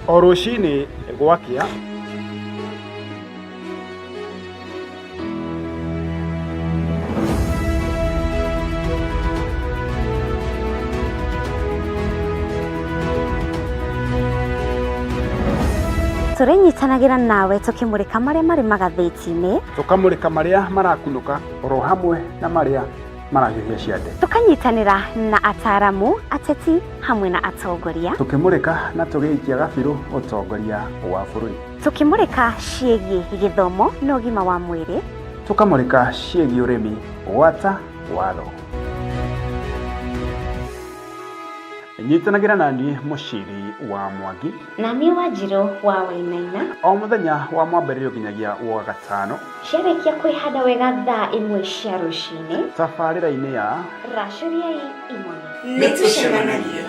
O rũcinĩ gwakĩa. Tũrĩnyitanagĩra nawe tũkĩmũrĩka marĩa marĩ magathĩti-inĩ. Tũkamũrĩka marĩa marakunũka oro hamwe na marĩa marahiũhia ciande. Tũkanyitanĩra na ataaramu, ateti hamwe na atongoria. Tũkĩmũrĩka na tũgĩikia gabirũ ũtongoria wa bũrũri. Tũkĩmũrĩka ciĩgiĩ gĩthomo na ũgima wa mwĩrĩ. Tũkamũrĩka ciĩgiĩ ũrĩmi gwata watho. Nyitanagĩra na niĩ Mũciri wa Mwangi. Na niĩ Wanjirũ wa Wainaina. O mũthenya wa Mwambĩrĩrio nginyagia wa Gatano. Ciarĩkia kwĩhanda wega thaa ĩmwe cia rũcinĩ. Tabarĩra-inĩ ya Racũriai Imone. Nĩ tũcemanagie.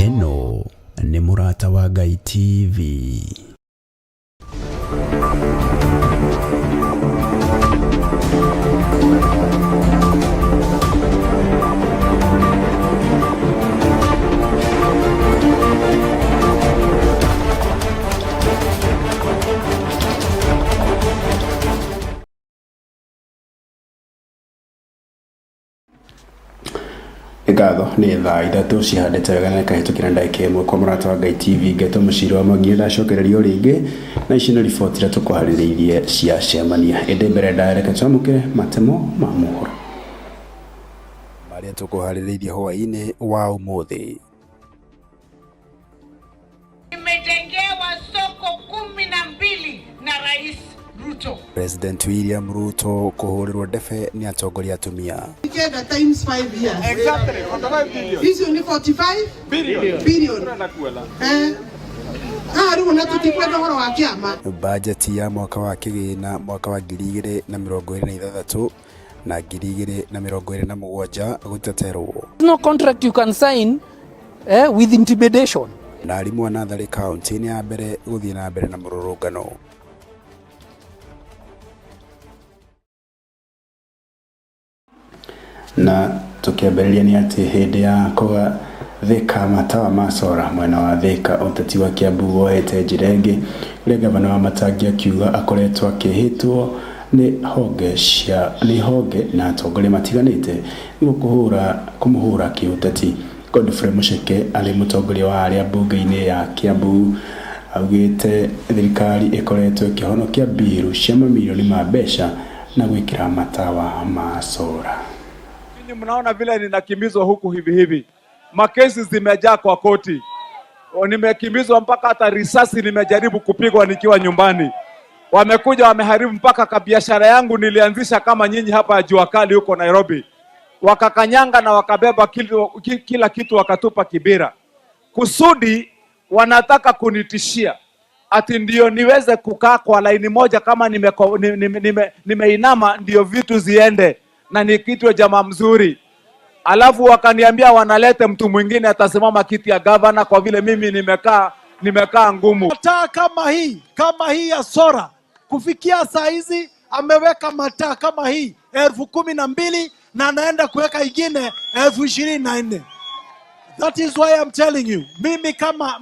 Ĩno nĩ Mũrata wa Ngai TV. Nĩ ngatho nĩ thaa 3 cihandĩte wega na ĩkahĩtũkĩra ndagĩka 1 kwa Mũrata wa Ngai TV. Ngetwo Mũciri wa Mwangi, nĩndacokereria o rĩngĩ na ici nĩ riboti iria tũkũharĩrĩirie cia cemania. Ĩndĩ mbere ndaya reke twamũkĩre matemo ma mohoro marĩa tũkũharĩrĩirie hwaĩ-inĩ wa ũmũthĩ. Nimejengewa soko 12 na Rais Ruto. President William Ruto kũhũrĩrwo ndebe nĩ atongoria atumia. Kenda times 5 years. Exactly, 45 billion. Icio nĩ 45 Billion. billion. Turenda kuona. Eh. Ah, rĩu ona tũtikwenda ũhoro wa kĩama. Bajeti ya mwaka wa kĩgĩna mwaka wa 2026 na 2027 gũteterwo. No contract you can sign with intimidation. Na arimũ a natharĩ kaunti-inĩ ya mbere gũthiĩ na mbere na mũrũrũngano. Na tũkĩambĩrĩria nĩ atĩ hĩndĩ ya kũgathĩka matawa ma cora mwena wa Thika, ũteti wa Kiambu woete njĩra ĩngĩ, ũrĩa gavana wa Matangi akiuga akoretwo akĩhĩtwo nĩ honge cia nĩ honge na atongoria matiganĩte nĩguo kũmũhũra kĩũteti. Godfrey Mucheke arĩ mũtongoria wa arĩa mbunge-inĩ ya Kiambu augĩte thirikari ĩkoretwo ĩkĩhonokia mbiru cia mamirioni ma mbeca na gwĩkĩra matawa ma cora. Nyinyi mnaona vile ninakimbizwa huku hivi hivi, makesi zimejaa kwa koti, nimekimbizwa mpaka hata risasi nimejaribu kupigwa nikiwa nyumbani. Wamekuja wameharibu mpaka kabiashara yangu nilianzisha kama nyinyi hapa jua kali huko Nairobi, wakakanyanga na wakabeba kila kitu wakatupa Kibera. Kusudi wanataka kunitishia ati ndio niweze kukaa kwa laini moja kama nimeinama ndio vitu ziende na nikitwe jamaa mzuri. Alafu wakaniambia wanalete mtu mwingine atasimama kiti ya gavana kwa vile mimi nimekaa ngumu. Mataa kama hii ya sora kufikia saa hizi ameweka mataa kama hii 12,000 na anaenda kuweka ingine 24,000. That is why I'm telling you,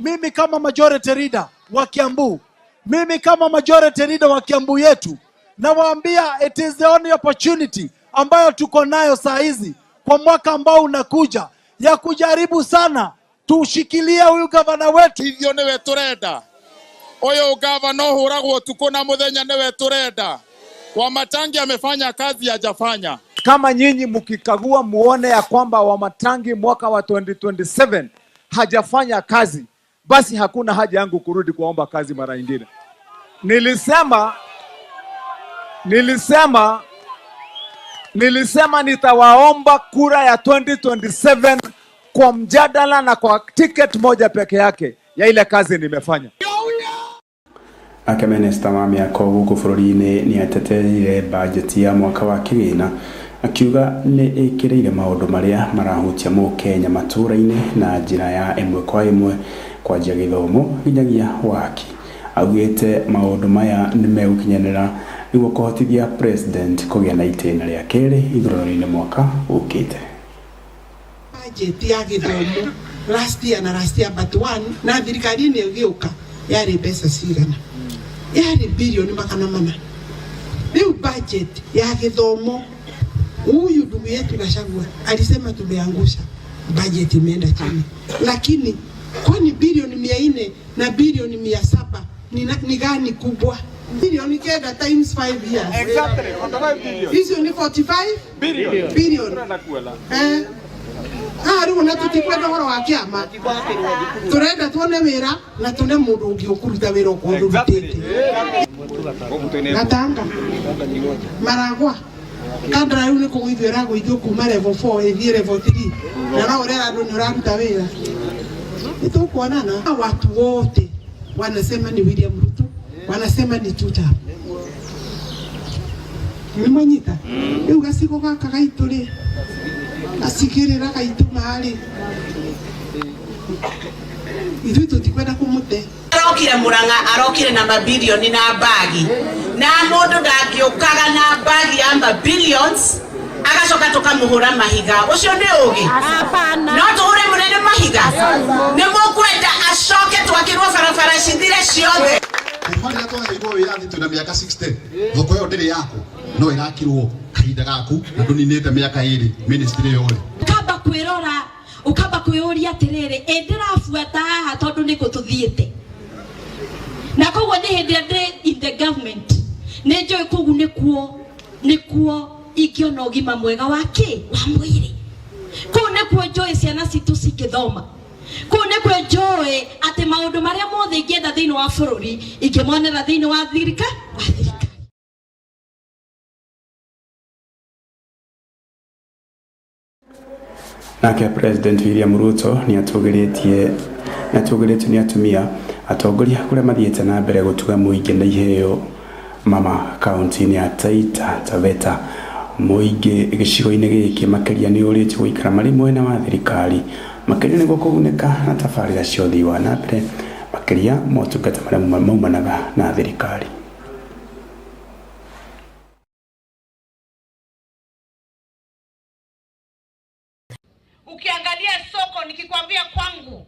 mimi kama majority leader wa Kiambu, mimi kama majority leader wa Kiambu yetu, nawaambia it is the only opportunity ambayo tuko nayo saa hizi kwa mwaka ambao unakuja ya kujaribu sana tushikilie huyu gavana wetu. Hivyo niwe turenda uyu gavana uhuragwo utuku na muthenya, niwe turenda. Wamatangi amefanya kazi, hajafanya. Kama nyinyi mkikagua muone ya kwamba Wamatangi mwaka wa 2027 hajafanya kazi, basi hakuna haja yangu kurudi kuomba kazi mara nyingine. Nilisema nitawaomba kura ya 2027 kwa mjadala na kwa ticket moja peke yake ya ile kazi nimefanya. Ake minista wa mĩako gũkũ bũrũri-inĩ nĩ ateteire bajeti ya mwaka wa kĩgĩna Akiuga nĩ ĩkĩrĩire maũndũ marĩa marahutia mũkenya matũũra-inĩ na njĩra ya ĩmwe kwa ĩmwe, kwanjia gĩthomo nginyagia waki. Augĩte maũndũ maya nĩ megũkinyanĩra nĩguo kũhotithia president kũgĩa na itĩna rĩa kerĩ ithurano-inĩ mwaka ũkĩte. Budget ya gĩthomo last year na last year but one na thirikari nĩ ĩgĩũka yarĩ mbeca cigana? Yarĩ bilioni 400. Rĩu budget ya gĩthomo, huyu ndugu yetu Gachagua alisema tumeangusha budget, imeenda chini, lakini kwani bilioni 400 na bilioni 700 ni gani kubwa? Bilioni 9 times 5 years. Exactly, 45 billion. Hizo ni 45 Billion. Billion. Eh. Ah, rĩu ona tũtikwenda ũhoro wa kĩama, tũrenda tuone wĩra na tune mũndũ ũngĩ ũkũruta wĩra okorwo ndũrutĩte. Gatanga, Maragwa, Kandara, rĩu nĩ kũgũithio ĩragũithio kuma level 4 ĩthiĩ level 3, na no ũrera andũ nĩ ũraruta wĩra. Nĩ tũkuonana. Watu wote wanasema ni William Ruto, wanasema ni tuta. Nĩ mwanyita rĩu gacigo gaka gaitũ rĩ, gacigĩrĩra gaitũ marĩ ithuĩ tũtikwenda kũmũte. Arokire Murang'a, arokire na mabilioni na bagi, na mundu ndangĩũkaga na bagi ya mabillions agacoka tukamuhura mahiga. Ucio nĩ ũgĩ? No tũhure mũnene mahiga? Nĩ mũkwenda acoke twakĩrwo barabara cithire ciothe? Kuma rĩrĩa twaheirwo wĩyathi twĩna mĩaka 60, thoko ĩyo ndĩrĩ yaku, no ĩrakirwo kahinda gaku na ndũninĩte mĩaka 2 ministry ĩyo rĩ. Ukamba kwirora, ukamba kwiyuria atiriri, ĩ ndĩrabuata haha tondu nĩkũ tũthiĩte? Na koguo nĩ hĩndĩ ĩrĩa ndĩ in the government, nĩ njũĩ kũu nĩkuo ingĩona ũgima mwega wa kĩ wa mwĩrĩ, kũu nĩkuo njũĩ ciana citũ cingĩthoma, kũu nĩkuo njũĩ atĩ maũndũ marĩa mothe ingĩenda thĩinĩ wa bũrũri ingĩmonera thĩinĩ wa thirikari. Nake President William Ruto nĩ atũgĩrĩtio nĩ atumia atongoria kũrĩa mathiĩte na mbere gũtuga mũingĩ na iheo mama kaunti-inĩ ya Taita Taveta. Mũingĩ gĩcigo-inĩ gĩkĩ makĩria nĩ ũrĩtio gũikara marĩ mwena wa thirikari makĩria nĩguo kũgunĩka na tabarĩra cia ũthii wa na mbere, makĩria motungata marĩa maumanaga na thirikari. Ukiangalia soko, nikikwambia kwangu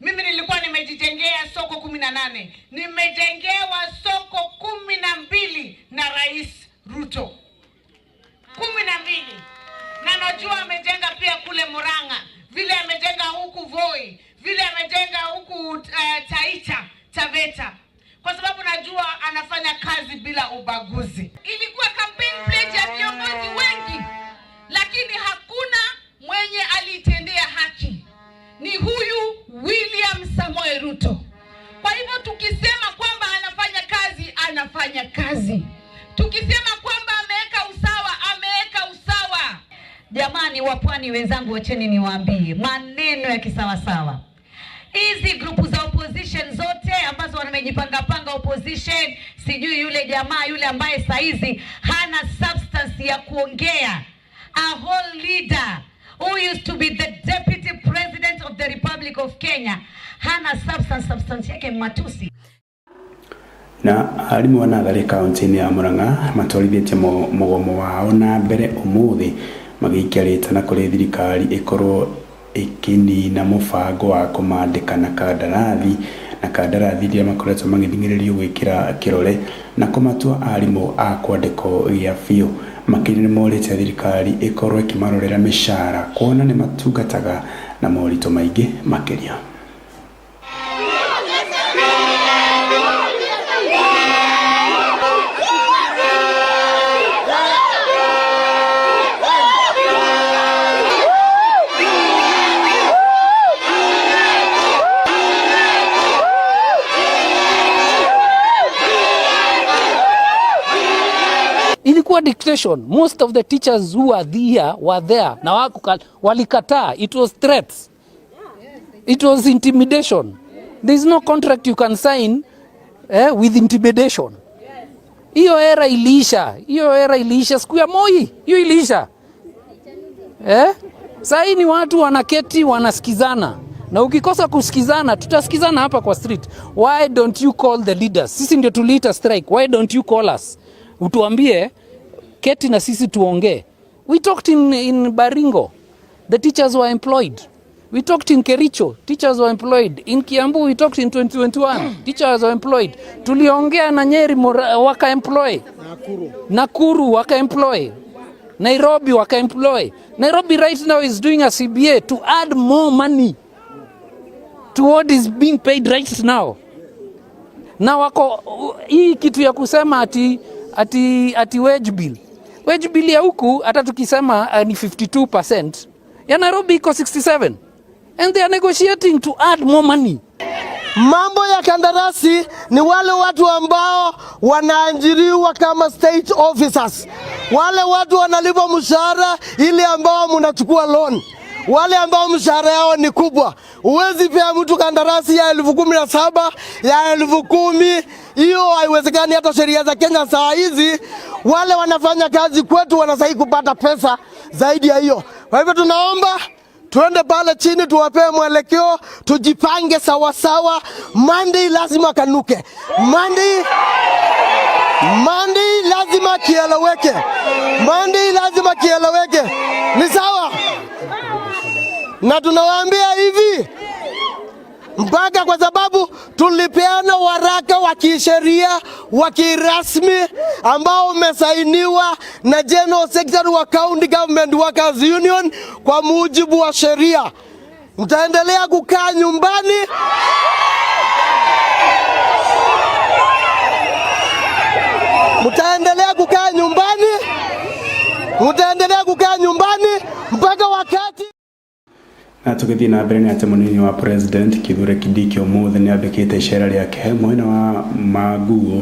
mimi nilikuwa nimejijengea soko 18, nimejengewa soko 12 na Rais Ruto, 12, na najua amejenga pia kule Murang'a, vile amejenga huku Voi, vile amejenga huku Taita Taveta, kwa sababu najua anafanya kazi bila ubaguzi. Ilikuwa campaign pledge ya viongozi wengi, lakini hakuna mwenye alitendea haki. Ni huyu William Samoei Ruto. Kwa hivyo tukisema kwamba anafanya kazi, anafanya kazi. Tukisema kwamba ameweka usawa, ameweka usawa. Jamani wa pwani wenzangu, wacheni niwaambie maneno ya kisawasawa. Hizi grupu za opposition zote ambazo wamejipanga panga opposition, sijui yule jamaa yule ambaye saizi hana substance ya kuongea, a whole leader who used to be the deputy president of the Republic of Kenya, hana substance, substance yake matusi. Na arimũ a natharĩ kaunti-inĩ ya Murang'a matwarithĩtie mũgomo wao na mbere ũmũthĩ, magĩikia rĩtana kũrĩ thirikari ĩkorwo ĩkĩnina mũbango wa kũmandĩka na kandarathi iria makoretwo magĩthing'ĩrĩrio gwĩkĩra kĩrore na kũmatua arimũ a kwandĩkwo gĩa biũ. Makĩria nĩ morĩtie thirikari ĩkorwo ĩkĩmarorera mĩcara kuona nĩ matungataga na moritũ maingĩ makĩria. Ilikuwa dictation. Most of the teachers who are there were there na walikataa. It was threats, it was intimidation. There is no contract you can sign with intimidation. Hiyo era iliisha, hiyo era iliisha siku ya Moi, hiyo iliisha. Eh? Saa hii ni watu wanaketi wanasikizana, na ukikosa kusikizana tutasikizana hapa kwa street. Why don't you call the leaders? Sisi ndio tuliita strike. Why don't you call us? Utuambie keti na sisi tuongee. We talked in Baringo. The teachers were employed. We talked in Kericho, teachers were employed. In Kiambu we talked in 2021, teachers were employed. Tuliongea na Nyeri waka employ. Nakuru waka employ. Nairobi waka employ. Nairobi right now is doing a CBA to add more money to what is being paid right now. Na wako hii kitu ya kusema ati wage bill. Wage bill ya huku hata tukisema ni 52%, ya Nairobi iko 67 and they are negotiating to add more money. Mambo ya kandarasi ni wale watu ambao wanaajiriwa kama state officers, wale watu wanalipwa mshahara ili ambao mnachukua loan, wale ambao mshahara yao ni kubwa. Huwezi pea mtu kandarasi ya 17,000 ya 10,000, hiyo haiwezekani. Hata sheria za Kenya saa hizi, wale wanafanya kazi kwetu wanastahili kupata pesa zaidi ya hiyo. Kwa hivyo tunaomba tuende pale chini tuwapee mwelekeo, tujipange sawasawa. Monday lazima kanuke, Monday lazima kieleweke, Monday lazima kieleweke, ni sawa? Na tunawaambia hivi mpaka, kwa sababu tulipeana waraka wa kisheria wa kirasmi ambao umesainiwa na General Secretary wa County Government Workers Union kwa mujibu wa sheria. Mtaendelea kukaa nyumbani. Mtaendelea kukaa nyumbani. Mtaendelea kukaa nyumbani mpaka wakati Na tũgĩthiĩ na mbere nĩ atĩ mũnini wa president Kithure Kindiki ũmũthĩ nĩ ambĩkĩte icera rĩake mwena wa Manguo,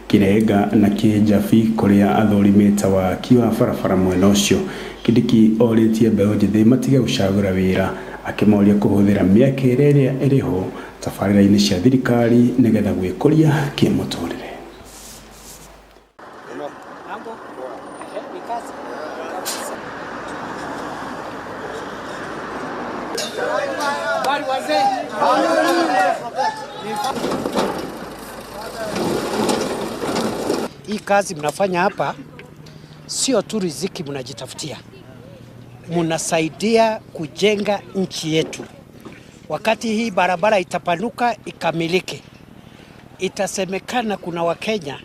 Kirenga na Kĩnjabi kũrĩa athũrimĩte waki wa barabara mwena ũcio. Kindiki orĩtie mbeũ njĩthĩ matige gũcagũra wĩra akĩmoria kũhũthĩra mĩeke ĩrĩa ĩrĩho tabarĩra-inĩ cia thirikari nĩgetha gwĩkũria kĩmũtũrĩre. Hii kazi mnafanya hapa sio tu riziki mnajitafutia, mnasaidia kujenga nchi yetu. Wakati hii barabara itapanuka ikamilike, itasemekana kuna Wakenya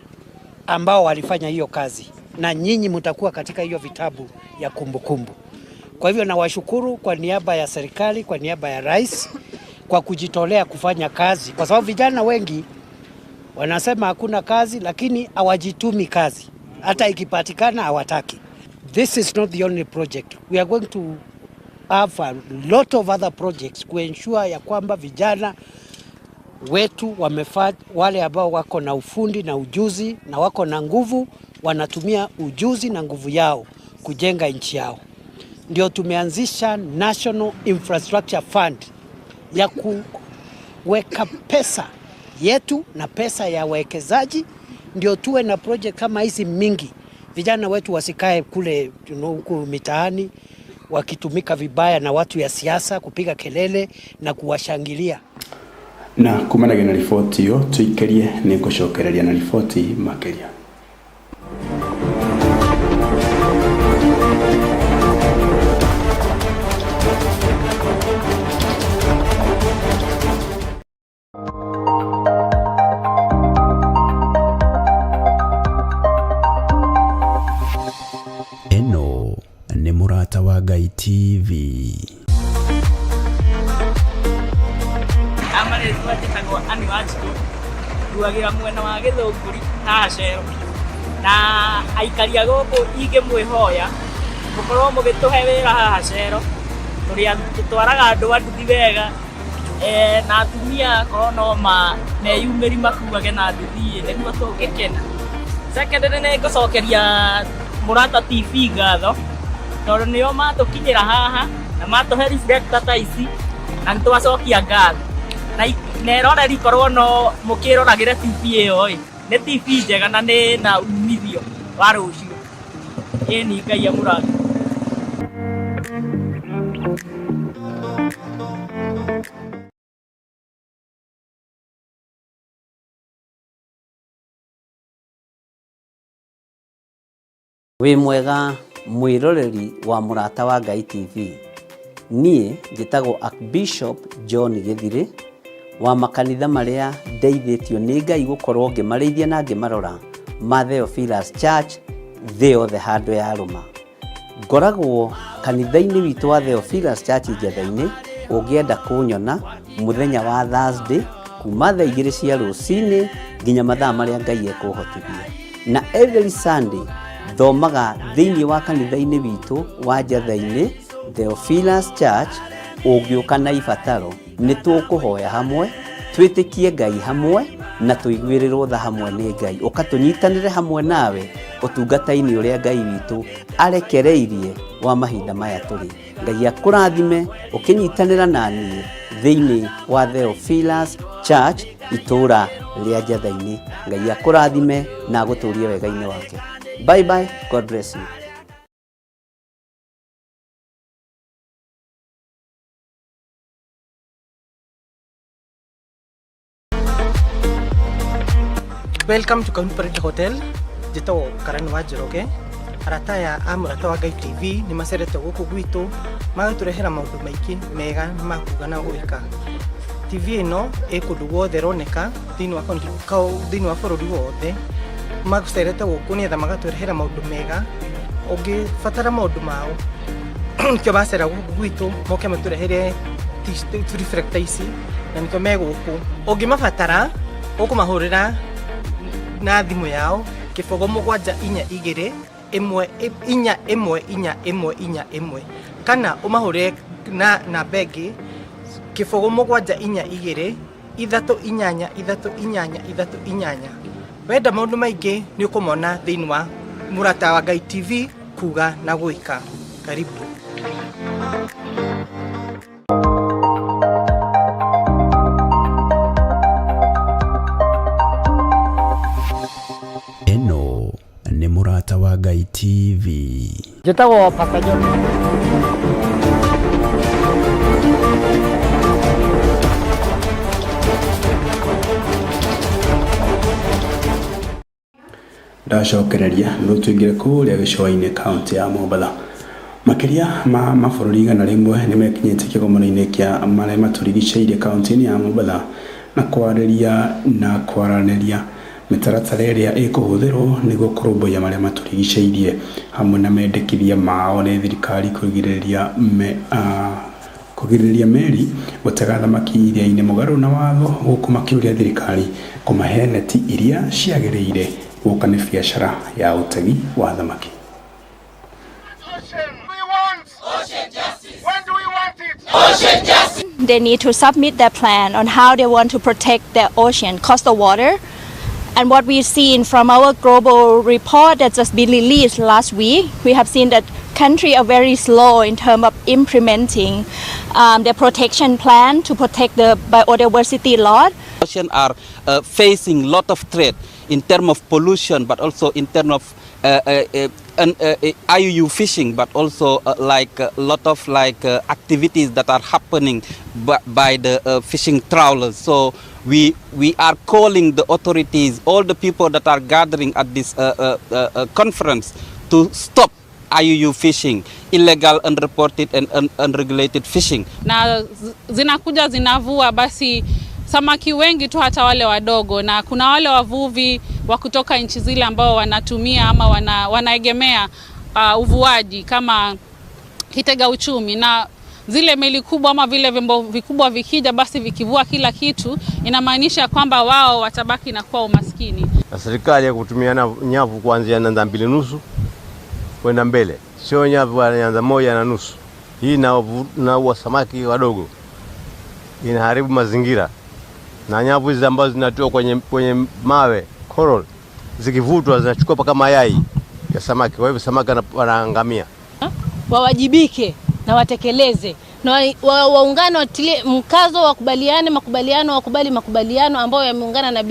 ambao walifanya hiyo kazi, na nyinyi mtakuwa katika hiyo vitabu ya kumbukumbu. Kwa hivyo nawashukuru kwa niaba ya serikali, kwa niaba ya rais, kwa kujitolea kufanya kazi, kwa sababu vijana wengi wanasema hakuna kazi, lakini hawajitumi kazi, hata ikipatikana hawataki. This is not the only project. We are going to have a lot of other projects kuensure ya kwamba vijana wetu wamefaa, wale ambao wako na ufundi na ujuzi na wako na nguvu, wanatumia ujuzi na nguvu yao kujenga nchi yao. Ndio tumeanzisha National Infrastructure Fund ya kuweka pesa yetu na pesa ya wawekezaji, ndio tuwe na project kama hizi mingi. Vijana wetu wasikae kule huku mitaani wakitumika vibaya na watu ya siasa kupiga kelele na kuwashangilia. Na kumanagia na riboti ĩyo tũikĩrie nĩ ngũcokereria na riboti makĩria. Ĩno nĩ Mũrata wa Ngai TV. Amarĩtwa njĩtagwo Ann Wanjikũ, nduagĩra mwena wa Gĩthũngũri haha Cero, na aikari a gũkũ ingĩmwĩhoya mũkorwo mũgĩtũhe wĩra haha Cero, tũrĩ tũtwaraga andũ a nduthi wega, na atumia akorwo no meyumĩri makuage na nduthi nĩguo tũngĩkena. Secondly nĩ ngũcokeria Mũrata TV ngatho tondũ nĩo matũkinyĩra haha na matũhe reflector ta ici na nĩ twacokia ngatho. Na eroreri korwo no mũkĩroragĩre TV ĩyo ĩ, nĩ TV njega na nĩ na umithio wa rũciũ. Ĩni Ngai amũrathime. Wĩ mwega mwĩroreri wa Mũrata wa Ngai TV. Niĩ njĩtagwo Archbishop John Gĩthirĩ wa makanitha marĩa ndeithĩtio nĩ Ngai gũkorwo ngĩmarĩithia na ngĩmarora ma Theophilus Church thĩ yothe handũ yarũma. Ngoragwo kanitha-inĩ witũ wa Theophilus Church Njetha-inĩ, ũngĩenda kũnyona mũthenya wa Thursday kuma thaa igĩrĩ cia rũcinĩ nginya mathaa marĩa Ngai ekũhotithia. Na every Sunday thomaga thĩinĩ wa kanitha-inĩ witũ wa Njetha-inĩ Theophilus Church, ũngĩũka na ibataro nĩ tũkũhoya hamwe, twĩtĩkie Ngai hamwe na tũiguĩrĩrwo tha hamwe nĩ Ngai. Ũka tũnyitanĩre hamwe nawe ũtungata-inĩ ũrĩa Ngai witũ arekereirie wa mahinda maya tũrĩ. Ngai akũrathime ũkĩnyitanĩra na niĩ thĩinĩ wa Theophilus Church itũũra rĩa Njetha-inĩ. Ngai akũrathime na agũtũrie wega-inĩ wake. Bye bye, God bless you. Welcome to County Parade Hotel. Njĩtagwo Karani wa Njoroge. Arata aya a Mũrata wa Ngai TV nĩ macerete gũkũ gwitũ magatũrehera maũndũ maingĩ mega ma kuga na gwĩka. TV ĩno ĩ kũndũ guothe ĩroneka thĩinĩ wa kaunti thĩinĩ wa bũrũri wothe. Macerete gũkũ nĩgetha magatũrehera maũndũ mega. Ũngĩbatara maũndũ mao nĩkĩo macera gũkũ gwitũ moke matũrehere reflector ici na nĩkĩo me gũkũ. Ũngĩmabatara ũkũmahũrĩra na thimũ yao kĩbũgũ mũgwanja inya igĩrĩ ĩmwe inya ĩmwe inya ĩmwe inya ĩmwe kana ũmahũrĩre na namba ĩngĩ kĩbũgũ mũgwanja inya igĩrĩ ithatũ inyanya ithatũ inyanya ithatũ inyanya. Wenda maũndũ maingĩ nĩ ũkũmona thĩinĩ wa Mũrata wa Ngai TV kuga na gwĩka. Karibu. Ĩno nĩ Mũrata wa Ngai TV. Njĩtagwo Pastor John. Ndacokereria nĩguo tũingĩre kũrĩa gĩcũa-inĩ kaũntĩ ya Mombatha. Makĩria ma mabũrũri 100 nĩ mekinyĩtie kĩgomano-inĩ kĩa marĩa matũrigicĩirie kaũntĩ-inĩ ya Mombatha na kwarĩria na kwaranĩria mĩtaratara ĩrĩa ĩkũhũthĩrwo nĩguo kũrũmbũiya marĩa matũrigicĩirie hamwe na mendekithia mao nĩ thirikari kũgirĩrĩria me, kũgirĩrĩria meri gũtega thamaki iria-inĩ mũgarũ na watho gũkũ makĩũria thirikari kũmahe neti iria ciagĩrĩire gũka nĩ biacara ya ũtegi wa thamaki. They need to submit their plan on how they want to protect their ocean, coastal water. And what we've seen from our global report that just been released last week, we have seen that countries are very slow in terms of implementing their protection plan to protect the biodiversity loss. Ocean are facing lot of threat in terms of pollution, but also in terms of IUU fishing, but also like a lot of like activities that are happening by the fishing trawlers. So we are calling the authorities, all the people that are gathering at this conference, to stop IUU fishing, illegal, unreported and unregulated fishing. Na zinakuja zinavua basi samaki wengi tu, hata wale wadogo, na kuna wale wavuvi wa kutoka nchi zile ambao wanatumia ama wanaegemea uvuaji kama kitega uchumi, na zile meli kubwa ama vile vyombo vikubwa vikija basi vikivua kila kitu, inamaanisha kwamba wao watabaki na kuwa umaskini. Na serikali ya kutumia nyavu kuanzia nyanza 2.5 kwenda mbele, sio nyavu ya nyanza 1.5. Hii inaua samaki wadogo, inaharibu mazingira. Na nyavu hizi ambazo zinatoka kwenye mawe coral, zikivutwa zinachukua paka mayai ya samaki, kwa hivyo samaki wanaangamia. Wawajibike na watekeleze na waungane, watilie mkazo, wakubaliane makubaliano, wakubali makubaliano ambayo yameungana na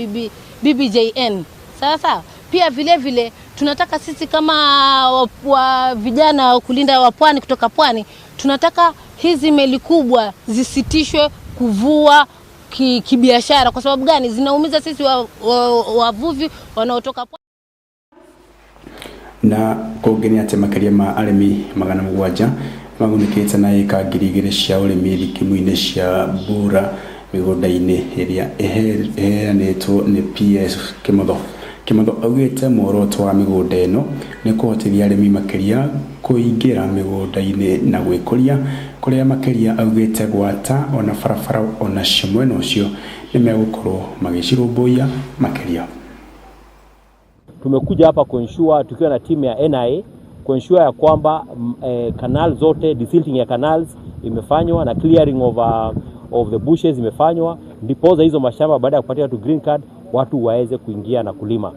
BBJN. Sawa sawa. Pia vile vile tunataka sisi kama wa vijana kulinda wa pwani kutoka pwani, tunataka hizi meli kubwa zisitishwe kuvua kibiashara. Kwa sababu gani? Zinaumiza sisi wavuvi wanaotoka pwani. Na kũngĩ nĩ atĩ makĩria ma arĩmi 700 magunĩkĩte na ĩka 2000 cia ũrĩmi thikimu-inĩ cia mbura mĩgũnda-inĩ ĩrĩa ĩheanĩtwo nĩ PS Kĩmotho. Kĩmotho augĩte muoroto wa mĩgũnda ĩno nĩ kũhotithia arĩmi makĩria kũingĩra mĩgũnda-inĩ na gwĩkũria kũrĩa makĩria augĩte gwata ona barabara onacio mwena ũcio nĩ megũkorwo magĩcirũmbũiya makĩria. Tumekuja hapa kuensure tukiwa na timu ya NIA kuensure ya kwamba canal zote desilting ya canals imefanywa na clearing of the bushes imefanywa, ndiposa hizo mashamba baada ya kupatia watu green card watu waweze kuingia na kulima.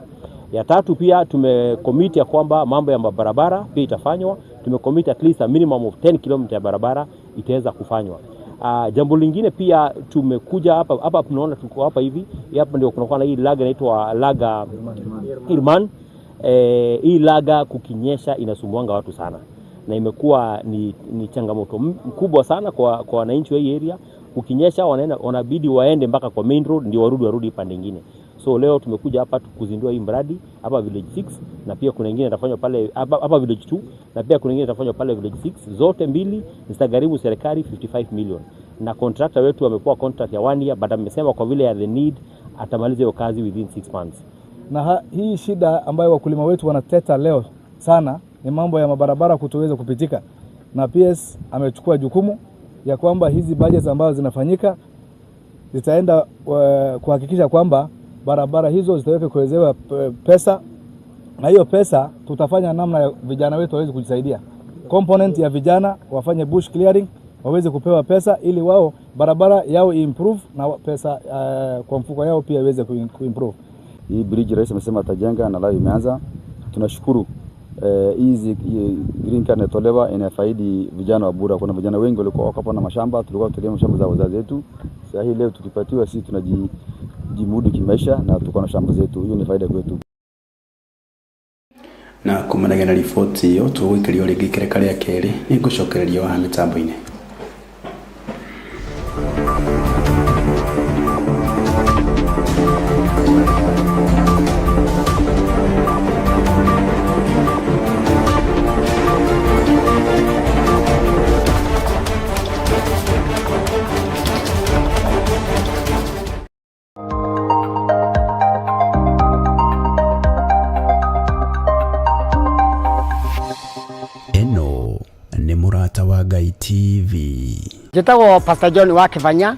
Ya tatu pia tumecommit ya kwamba mambo ya barabara pia itafanywa. Tumecommit at least a minimum of 10 km ya barabara itaweza kufanywa. Jambo lingine pia tumekuja hapa hapa, tunaona tuko hapa hivi hapa ndio kunakuwa na hii laga inaitwa laga Irman. Hii laga kukinyesha inasumbuanga watu sana na imekuwa ni changamoto mkubwa sana kwa wananchi wa hii area. Kukinyesha wanabidi waende mpaka kwa main road ndio warudi pande nyingine. So leo tumekuja hapa kuzindua hii mradi hapa village 6 na pia kuna nyingine itafanywa pale hapa village 2 na pia kuna nyingine itafanywa pale village 6. Zote mbili zitagharimu serikali 55 million. Na contractor wetu amepewa contract ya 1 year, but amesema kwa vile ya the need atamaliza hiyo kazi within 6 months. Na hii shida ambayo wakulima wetu wanateta leo sana ni mambo ya mabarabara kutoweza kupitika. Na PS amechukua jukumu ya kwamba hizi budgets ambazo zinafanyika zitaenda kuhakikisha kwamba barabara hizo zitaweka kuwezewa pesa, na hiyo pesa tutafanya namna ya vijana wetu waweze kujisaidia. Component ya vijana wafanye bush clearing, waweze kupewa pesa ili wao barabara yao improve na pesa kwa mfuko yao pia iweze kuimprove. Hii bridge rais amesema atajenga na leo imeanza. Tunashukuru. Hizi green card inatolewa inafaidi vijana wa Bura. Kuna vijana wengi walikuwa wako na mashamba, tulikuwa tulima mashamba za wazazi wetu. Sasa hii leo tukipatiwa sisi tunajimudu kimaisha na tuko na shamba zetu. Hiyo ni faida kwetu. Na kumanagia na riboti iyo tugũikĩrio rĩngĩ ikereka rĩa kerĩ nĩ ngũcokereria wa mĩtambo-inĩ. Ĩno nĩ Mũrata wa Ngai TV. Njĩtagwo Pastor John wa Kĩbanya.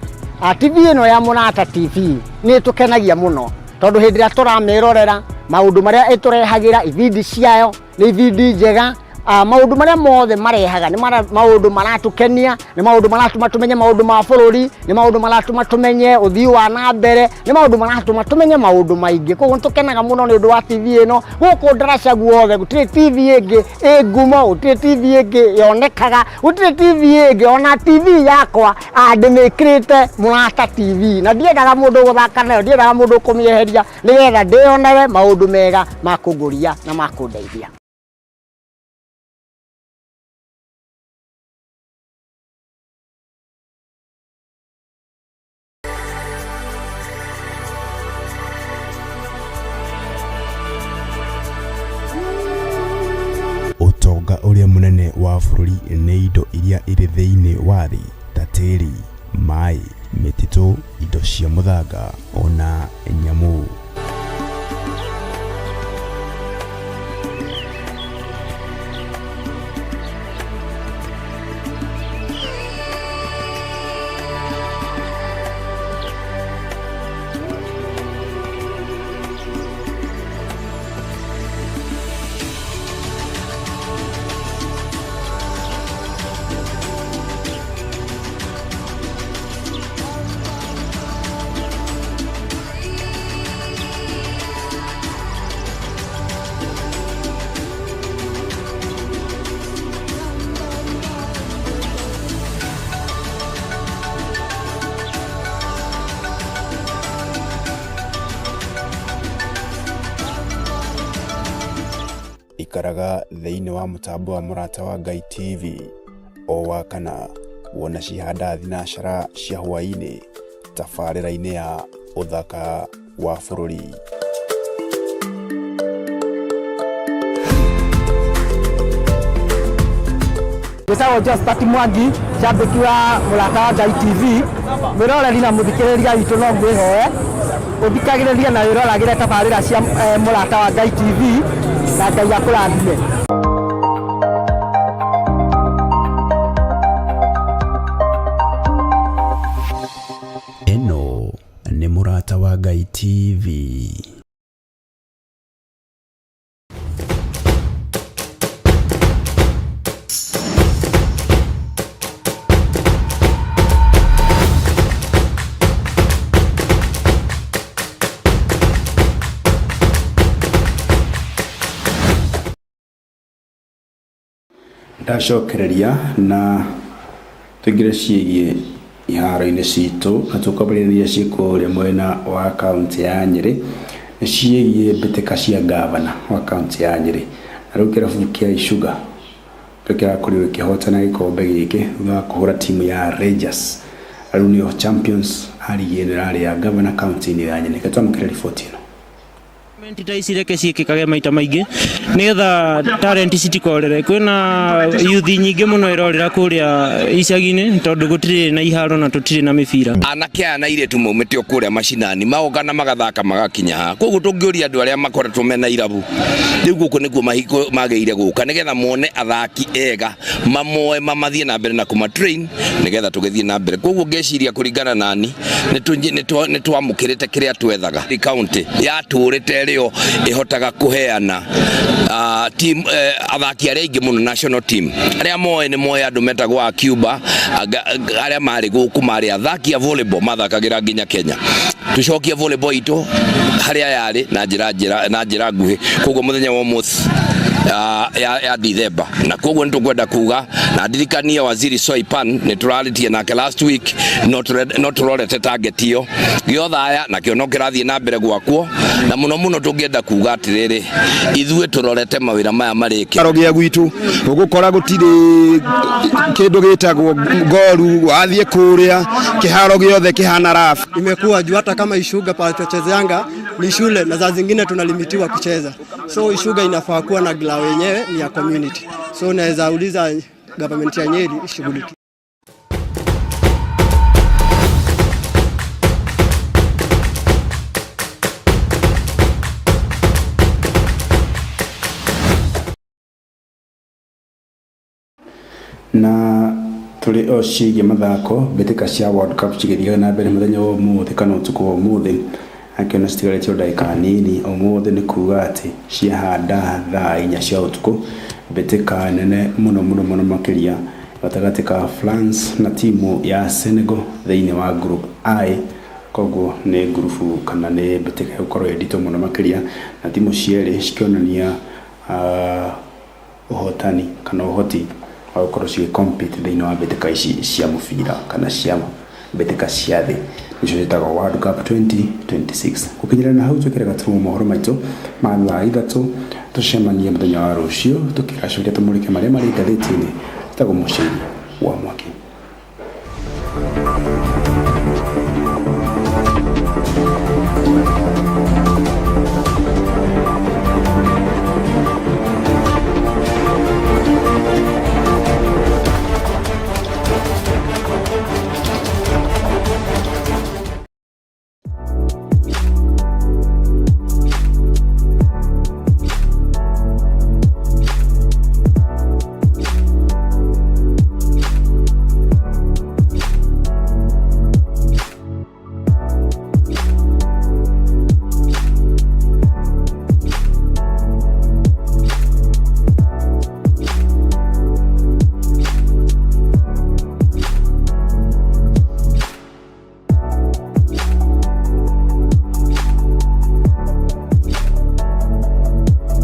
TV ĩno ya Mũrata TV nĩ ĩtũkenagia mũno tondũ hĩndĩ ĩrĩa tũramĩrorera maũndũ marĩa ĩtũrehagĩra, ibindi ciayo nĩ ibindi njega. Maũndũ marĩa mothe marehaga nĩ maũndũ maratũkenia, nĩ maũndũ maratũma tũmenye maũndũ ma bũrũri, nĩ maũndũ maratũma tũmenye ũthii wa na mbere, nĩ maũndũ maratũma tũmenye maũndũ maingĩ. Koguo nĩtũkenaga mũno nĩ ũndũ wa TV ĩno. Gũkũ ndaraca guothe gũtirĩ TV ĩngĩ ĩ ngumo, gũtirĩ TV ĩngĩ yonekaga, gũtirĩ TV ĩngĩ. Ona TV yakwa ndĩmĩkĩrĩte Mũrata TV na ndiendaga mũndũ gũthaka nayo, ndiendaga mũndũ kũmĩeheria, nĩgetha ndĩyonewe maũndũ mega ma kũngũria na ma kũndeithia. Ũtonga ũrĩa mũnene wa bũrũri nĩ indo iria irĩ thĩinĩ wa thĩ ta tĩri, maĩ, mĩtitũ, indo cia mũthanga ona nyamũ. Ikaraga thĩinĩ wa mũtambo wa Mũrata wa Ngai TV o wa kana wona cihanda thinacara cia hwaĩ-inĩ tabarĩra-inĩ ya ũthaka wa bũrũri. Njĩtagwo Josphat Mwangi, njambĩki wa Mũrata wa Ngai TV. Mwĩroreri na mũthikĩrĩria witũ no ngwĩhoe ũthikagĩrĩrie na wĩroragĩre tabarĩra cia Mũrata wa Ngai TV na Ngai akũrathime. Ĩno nĩ Mũrata wa Ngai TV. Ndacokereria na tũingĩre ciĩgiĩ iharo-inĩ citũ na tũkwambĩrĩria ciĩ kũrĩa mwena wa kaũntĩ ya Nyĩrĩ nĩ ciĩgiĩ mbĩtĩka cia ngavana wa kaũntĩ ya Nyĩrĩ na rĩu kĩrabu kĩa Ishuga nĩkĩo kĩrakorirwo gĩkĩhotana gĩkombe gĩkĩ thutha wa kũhũra timu ya Rangers na rĩu nĩo champions a rigi ĩno ĩrarĩ ya ngavana kaũntĩ-inĩ ya Nyĩrĩ. Reke twamũkĩre riboti ĩno. Tournament ta ici reke ciĩkĩkage maita maingĩ nĩgetha talent citikorere. Kwĩna youth nyingĩ mũno ĩrorĩra kũrĩa icagi-inĩ tondũ gũtirĩ na iharo na tũtirĩ na mĩbira. Anake aya na airĩtu maumĩte o kũrĩa macinani magoka na magathaka magakinya haha. Koguo tũngĩũria andũ arĩa makoretwo mena irabu rĩu gũkũ nĩkuo magĩrĩire gũka nĩgetha mone athaki ega mamoe mamathiĩ na mbere na kũma train nĩgetha tũgĩthiĩ na mbere. Koguo ngeciria kũringana nani nĩ twamũkĩrĩte kĩrĩa twethaga. County yatũrĩte ĩrĩo ĩhotaga kũheana team, athaki arĩa aingĩ mũno national team arĩa moĩ nĩ moĩ andũ metagwo a Cuba arĩa marĩ gũkũ marĩ athaki a volleyball mathakagĩra nginya Kenya. Tũcokie volleyball itũ harĩa yarĩ na njĩra njĩra na njĩra nguhĩ. Koguo mũthenya wa ũmũthĩ ya Dithemba na koguo nĩ tũkwenda kuga na ndirikanie Waziri Soipan nĩ tũrarĩtie nake last week no tũrorete target ĩyo gĩothaya nakĩo no kĩrathiĩ na mbere gwakwo na mũno mũno tũngĩenda kuga atĩrĩrĩ ithuĩ tũrorete mawĩra maya marĩke. Kĩharo gĩa gwitũ ũgũkora gũtirĩ kĩndũ gĩtagwo ngoru, wathiĩ kũrĩa kĩharo gĩothe kĩhana rafu. Imekuwa juu hata kama Ishuga pale tunachezeanga ni shule na saa zingine tunalimitiwa kucheza, so Ishuga inafaa kuwa na glao yenyewe ni ya community, so naweza uliza government ya Nyeri ishughulikie. Na tũrĩ o ciĩgiĩ mathako mbĩtĩka cia World Cup cigĩthiaga na mbere mũthenya wa ũmũthĩ kana ũtukũ wa ũmũthĩ akĩona citigarĩtio ndagĩka nini ũmũthĩ nĩ kuga atĩ ciahanda thaa 4 cia ũtukũ mbĩtĩka nene mũno mũno mũno makĩria gatagatĩ ka France na timu ya Senegal thĩinĩ wa group I. Koguo nĩ ngurubu kana nĩ mbĩtĩka ĩgũkorwo ĩ nditũ mũno makĩria na timu cierĩ cikĩonania ũhotani kana ũhoti wa gũkorwo cigĩ compete thĩinĩ wa mbĩtĩka ici cia mũbira kana cia mbĩtĩka cia thĩ nĩcio ciĩtagwo World Cup 2026. Gũkinyĩra na hau twĩkĩre gaturumo mohoro maitũ ma thaa 3 tũcemanie mũthenya wa rũciũ tũkĩracũria tũmũrĩke marĩa marĩ ngathĩti-inĩ. Njĩtagwo Mũcĩi